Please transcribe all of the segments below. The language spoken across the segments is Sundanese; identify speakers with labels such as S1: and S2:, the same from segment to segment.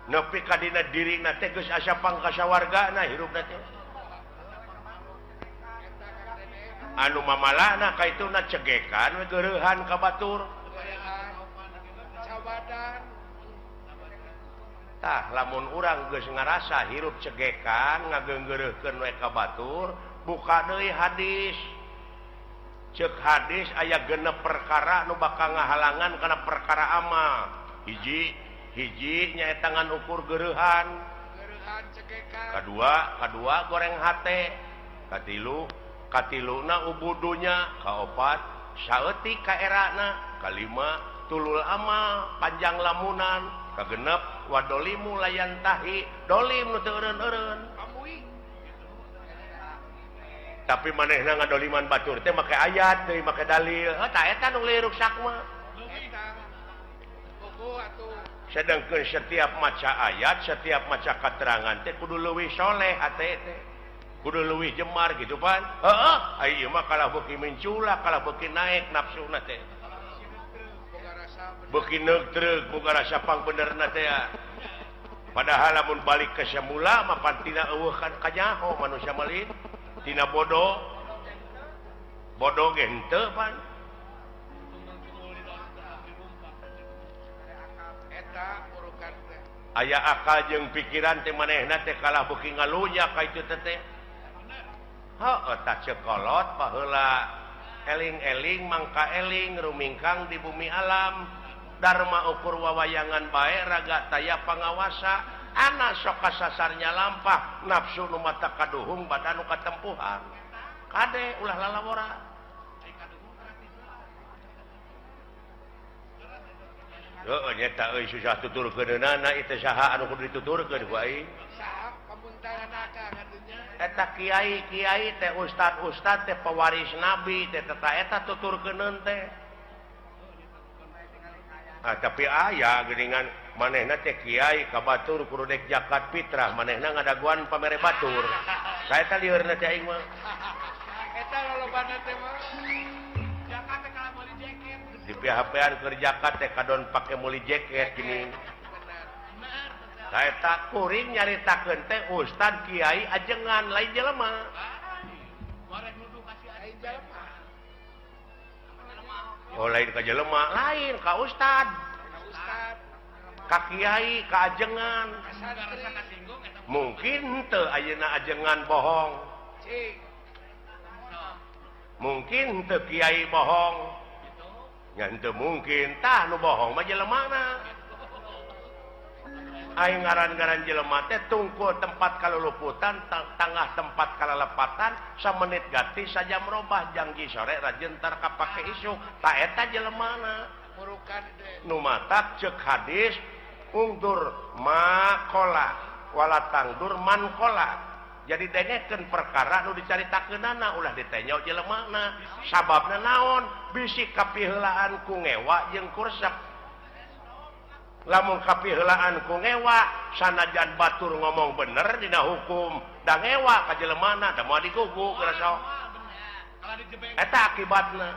S1: Nepi ka dina dirina teh geus asa pangkasawargana hirupna teh. Anu mamalana ka ituna cegekan we geureuhan ka batur. Tah lamun urang geus ngarasa hirup cegekan ngageunggeureuhkeun we ka batur, buka deui hadis. Ceuk hadis aya genep perkara nu bakal ngahalangan kana perkara amal. Hiji hiji nyaeta ngan ukur geureuhan. Kadua goreng hate. Katilu katiluna ubudunya, kaopat saeutik kaerana, kalima tulul amal panjang lamunan, kagenep wadolimu layan tahi dolim nu teu eureun-eureun. Tapi manehna ngadoliman batur teh make ayat deui make dalil. Heuh tah eta nu ruksak mah. Sedangkeun setiap maca ayat, setiap maca katerangan teh kudu leuwih soleh hate teh. Kudu leuwih jemar gitu pan. Heeh, ai ieu mah kalah beuki mencula, kalah beuki naik nafsuna teh. Beuki neugtreug boga rasa pangbenerna teh ya. Padahal lamun balik ke semula mah pan tina eueuh kan kanyaho manusia mah lain. Tina bodoh. Bodoh ge henteu pan. Aya akal jeung pikiran teh manehna teh kalah beuki ngalunya ka itu teh. Heuh tah cekolot baheula eling-eling mangka eling rumingkang di bumi alam dharma ukur wawayangan bae raga taya pangawasa anak sok kasasarnya lampah nafsu nu mata kaduhung badan nu katempuhan kade ulah lalawora. Heeh nyeta euy susah tuturkeunana ieu saha anu kudu dituturkeun ku aing. Eta kiai-kiai teh ustad-ustad teh pewaris nabi teh teta eta tuturkeuneun teh. Ah tapi aya geuningan manehna teh kiai ka batur kudu dek zakat fitrah manehna ngadaguan pamere batur. Ka eta liurna teh aing mah.
S2: Eta lolobana teh mah. Zakat teh kalah meuli jaket.
S1: Di PHP-an keur zakat teh kadon pake meuli jaket gini. Eta kuring nyaritakeun teh ustad kiai ajengan lain jelema. Oh lain ka jelema, lain ka ustad. Ka kiai, ka ajengan. Mungkin teu ayeuna ajengan bohong. Mungkin teu kiai bohong. Nya henteu mungkin tah nu bohong mah jelemana. Aing ngaran-ngaran jelema teh tungkul tempat kaluluputan, tangah tempat kalalepatan, samenit ganti sajam robah janggi sore rajin tar kapake isuk. Ta eta jelemana. Nu matak ceuk hadis ungdur makola wala tangdur mankola. Jadi dengekeun perkara nu dicaritakeunana ulah ditenyo jelemana. Sababna naon? Bisi kapiheulaan ku ngewa jeung kursep. Lamun kapiheulaan ku ngewa sanajan batur ngomong bener dina hukum da ngewa ka jelemana da moal digugu geura eta akibatna.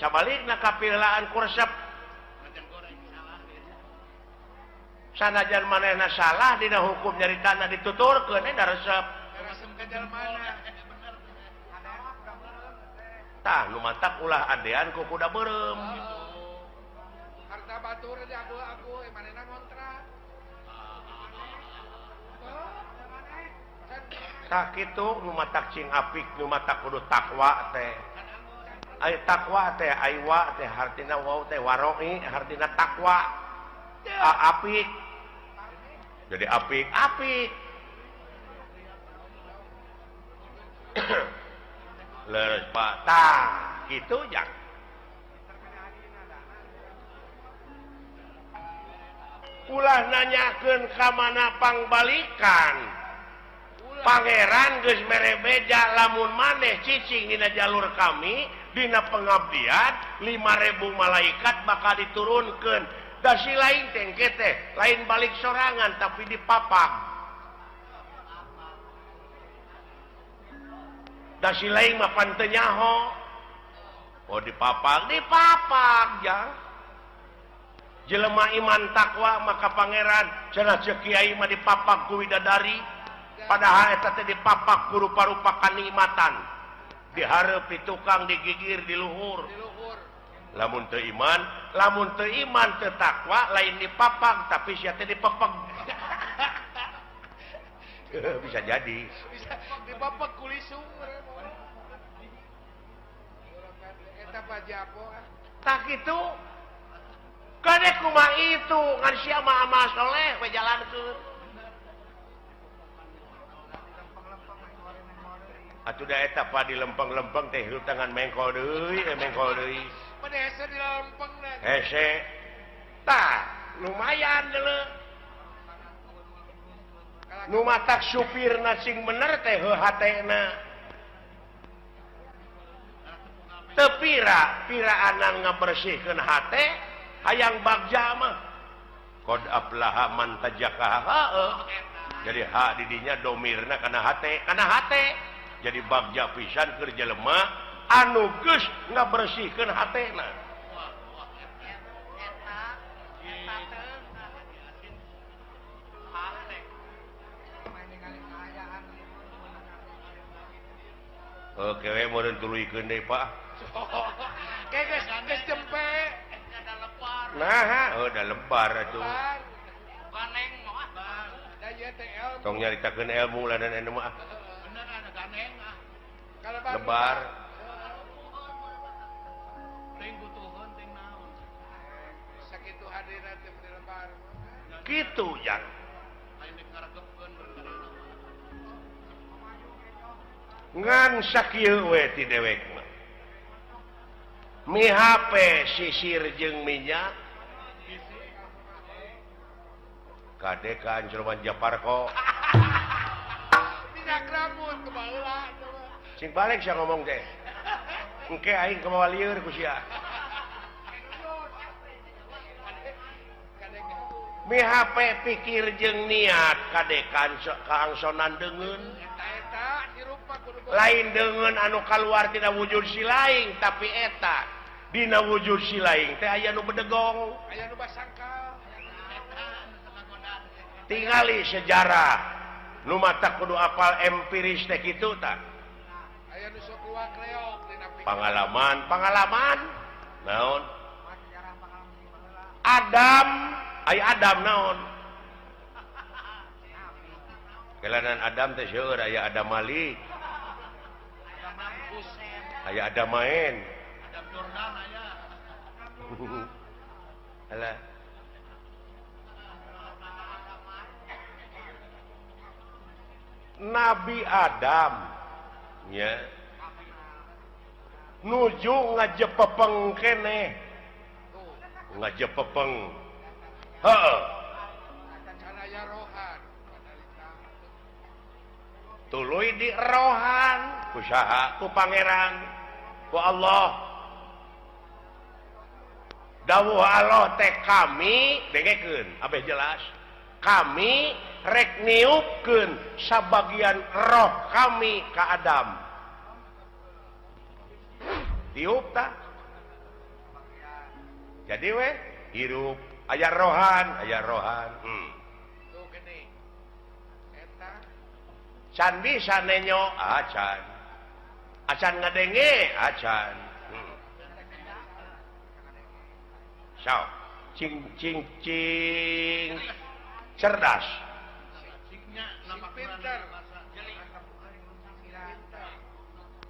S1: Sabalikna kapiheulaan ku resep sanajan manehna salah dina hukum nyaritana dituturkeun da resep. Tah nu matak ulah adean ku kuda beureum.
S2: Harta batur di agu-agu manehna ngontrak.
S1: Tah kitu nu matak cing apik nu matak kudu takwa teh. Ai takwa teh ai wa teh hartina wau teh waroi hartina takwa. Apik. Jadi apik apik. Leres Pak tah kitu jang. Ulah nanyakeun ka mana pangbalikan. Pangeran geus mere beja lamun maneh cicing dina jalur kami dina pengabdian 5000 malaikat bakal diturunkeun. Da si lain teh engke teh lain balik sorangan tapi dipapag. Da si lain mah pan teu nyaho. Oh dipapag, dipapag jang. Jelema iman takwa maka pangeran cenah ceuk kiai mah dipapak ku widadari padahal eta teh dipapak ku rupa-rupa kanikmatan dihareup di tukang digigir di luhur lamun teu iman teu takwa lain dipapak tapi sia teh dipepeg bisa jadi
S2: bisa dipepeg ku lisu eta pajapo
S1: tak kitu kade kumaha itu ngan sia mah amal soleh we jalankeun atuh da eta pa di lempeng-lempeng teh hirup tangan mengkol deui mengkol deui
S2: pada hese di lempengna
S1: hese tah lumayan deuleu nu matak supirna sing bener teh heuh hatena teu pira piraanan ngabersihkeun hate hayang bagja mah qad aflaha man tajakaha jadi ha didinya domirna kana hate jadi bagja pisan keur jelema anu geus ngabersihkeun hatena oke we meureun tuluykeun deui Pak
S2: geus geus cempe
S1: nah udah lebar atuh
S2: ganeng mah da ieu teh ilmu
S1: tong nyaritakeun ilmu lah dan anu mah
S2: bener ada ganeng ah
S1: lebar
S2: teuing butuheun teuing naon sakitu hadirna teh di lebar
S1: kitu jang
S2: lain deuk ngaregepkeun
S1: ngan sakieu we ti dewek mah mihape sisir jeung minyak kade ka Anjurman Japarko
S2: minyak rambut kebaheula
S1: sing balik sia ngomong teh engke aing kumaha lieur ku sia mihape pikir jeung niat kade ka angsonan deungeun lain deungeun anu kaluar tina wujud si laing tapi eta dina wujud si laing teh aya nu bedegong
S2: aya nu basangkal
S1: tingali sejarah nu mata kudu apal empiris teh kitu tah
S2: aya nu sok luak leok dina
S1: pangalaman pangalaman naon Adam aya Adam naon kelanan Adam teh seueur aya Adam Malik aya Adam main
S2: Adam Jordan aya
S1: alah Nabi Adam nya nuju ngajepepeng keneh ngajepepeng heuh tuluy di rohan ku saha ku pangeran ku Allah dawuh Allah teh kami dengekeun abeh jelas kami rek niupkeun sabagian roh kami ka Adam tiup tah jadi we hirup aya rohan can bisa nenyo acan acan ngadenge acan sok cing cing cing cerdas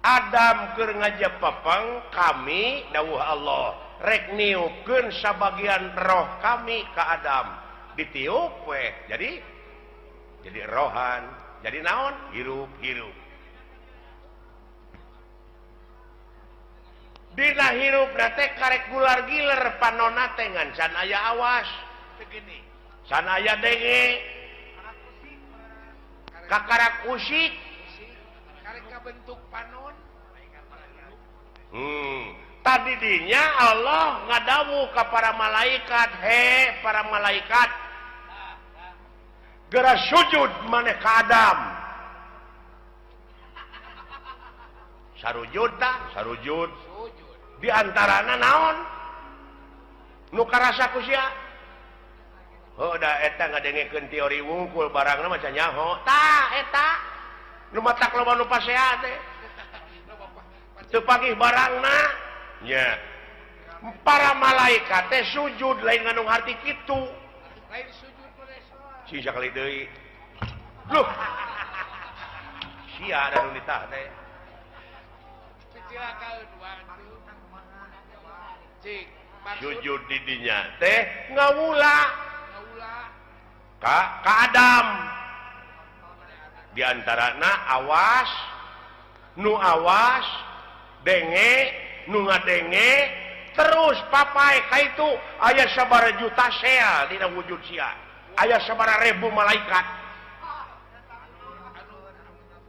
S1: Adam keur ngajepepeng kami dawuh Allah rek niupkeun sabagian roh kami ka Adam ditiup we jadi rohan jadi naon hirup hirup dina hirup teh karek gular giler panona teh ngan can aya awas can aya denge kakarak usik
S2: karek kabentuk panon
S1: tadi dinya Allah ngadawuh ka para malaikat he para malaikat geura sujud maneh ka Adam sarujud tah sarujud di antarana naon nu karasa ku sia Oh da eta ngadengekeun teori wungkul barangna mah can nyaho. Tah eta nu matak loba nu pasea teh. Teu pagih barangna nya. Para malaikat teh sujud lain ngandung harti kitu.
S2: Lain sujud mah
S1: sing sakali deui. Loh. Sia da nu ditah teh. Sujud di dinya teh ngawula. Ka Adam. Di antarana awas, nu awas, denge, nu ngadenge, terus papai ka itu aya sabaraha juta sea dina wujud sia. Aya sabaraha ribu malaikat.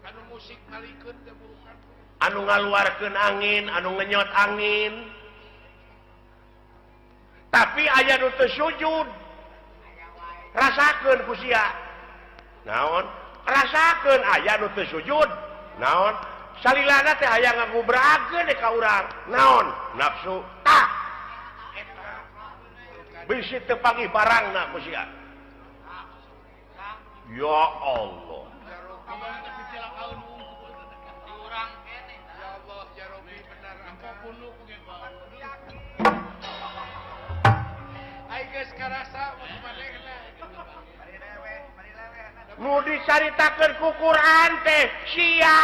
S2: Anu musik malikeun teh burukan.
S1: Anu ngaluarkeun angin, anu ngenyot angin. Tapi aya nu teu sujud. Rasakeun ku sia. Naon? Rasakeun aya nu teu sujud. Naon? Salilana teh aya ngagubrakeun ka urang. Naon? Nafsu. Tah. Bisi teu panggih barangna ku sia. Ya Allah.
S2: Ya Allah, ya Robi benar apa punuk ge ai geus karasa mah manehna.
S1: Nu dicaritakeun ku Quran teh sia.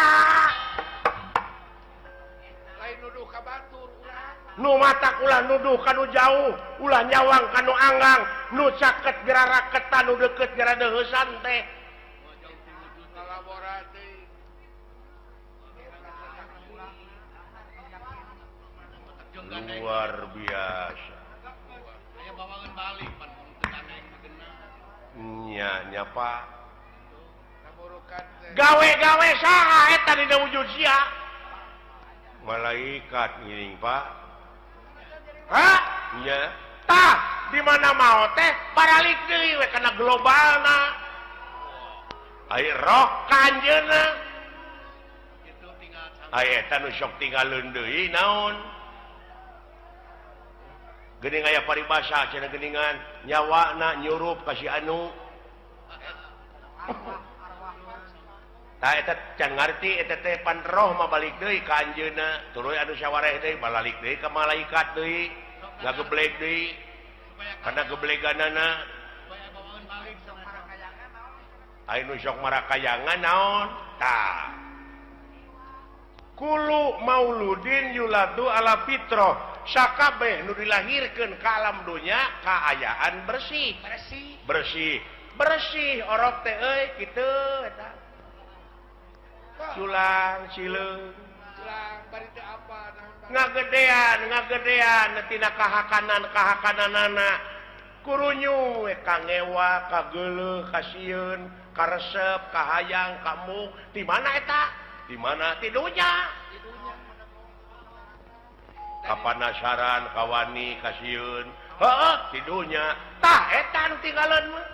S2: Lain nuduh ka batur urang.
S1: Nu matak ulah nuduh ka nu jauh, ulah nyawang ka nu anggang, nu caket geura raketan, nu deukeut geura deuheusan teh. Luar biasa. Nya nya Pak. Gawe-gawe saha eta dina wujud sia? Malaikat ngiring Pak. Hah? Nya. Tah, di mana mau teh baralik deui we kana globalna. Ai roh ka anjeunna. Ai eta nu sok tinggalkeun deui naon? Geuning aya paribasa cenah geuningan nyawana nyurup ka si anu. Tah eta can ngarti eta teh pan roh mah balik deui ka anjeunna, tuluy anu sawareh deui balalik deui ka malaikat deui, ngageblek deui. Kana gebleganana aya nu sok marakayangan naon? Tah. Kulu mauludin yuladu ala fitrah. Sakabeh nu dilahirkeun ka alam dunya kaayaan bersih.
S2: Bersih.
S1: Bersih. Bersih orok teh euy kitu eta. Culang sileung.
S2: Culang bari teu apa naon.
S1: Ngagedean, ngagedean tina kahakanan-kahakananana. Kurunyu we kangewa, kageuleuh, kasieun, karesep, kahayang, kamuk. Di mana eta? Di mana? Di dunya. Kapanasaran, kawani, kasieun. Heeh, di dunya. Tah eta nu tinggalan mah.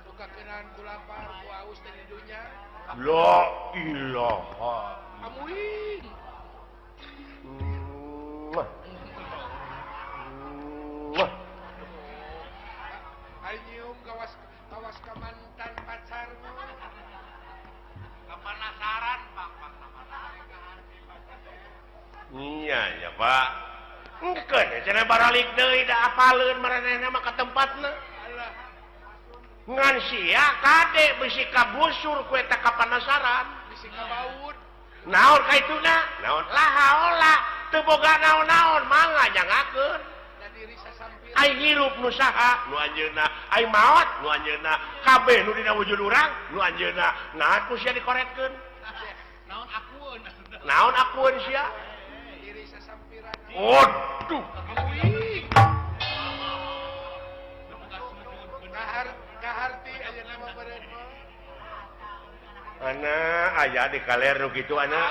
S2: Suka keunan ku lapar, ku aus teh di dunya.
S1: La ilaha.
S2: Amuing. Ari nyium kawas kawas ka mantan pacar mah.
S3: Kapanasaran, Pak, Pak.
S1: Iya ya Pak. Engkeun cenah baralik deui da apaleun maranehna mah ka tempatna. Ngan sia kade bisi kabusur ku eta kapanasaran,
S2: bisi kabaud.
S1: Naon ka ituna? Naon laha ola teu boga naon-naon mangga jangakeun. Ai hirup nu saha? Nu anjeunna. Ai maot nu anjeunna. Kabeh nu dina wujud urang nu anjeunna. Nah ku sia dikoretkeun.
S3: Naon akueun?
S1: Naon akueun sia? Waduh.
S2: Kaharti ayeuna mah beureun mah.
S1: Ana aya di kaler nu kitu ana.